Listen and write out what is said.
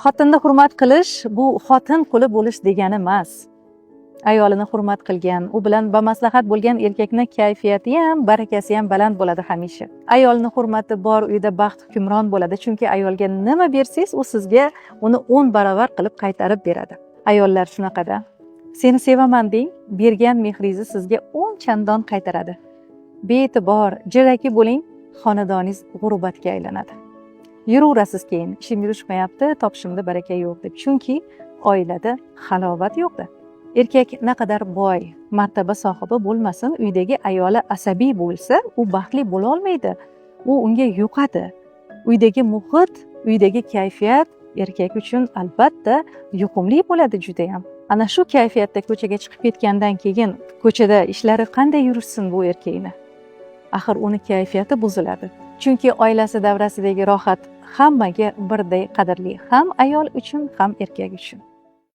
Xotinni hurmat qilish bu xotin quli bo'lish degani emas. Ayolini hurmat qilgan, u bilan bamaslahat bo'lgan erkakni kayfiyati ham, barakasi ham baland bo'ladi hamisha. Ayolni hurmati bor uyda baxt hukmron bo'ladi, chunki ayolga nima bersangiz, u sizga uni 10 barobar qilib qaytarib beradi. Ayollar shunaqada. "Seni sevaman" deng, bergan mehringizni sizga 10 chandon qaytaradi. Bee'tibor, jiraki bo'ling, xonadoningiz g'urbatga aylanadi. Yuraverasiz keyin, "Ishim yurishmayapti, topishimda baraka yo'q" deb, chunki oilada halovat yo'qda. Erkak naqadar boy, martaba sohibi bo'lmasin, uydagi ayoli asabiy bo'lsa, u baxtli bo'lolmaydi. U unga yuqadi. Uydagi muhit, uydagi kayfiyat erkak uchun albatta yuqumli bo'ladi judayam. Ana shu kayfiyatda ko'chaga chiqib ketgandan keyin ko'chada ishlari qanday yurishsin bu erkakni? Axir uni kayfiyati buziladi. Chunki oilasi davrasidagi rohat hammaga birday qadrli, ham ayol uchun, ham erkak uchun.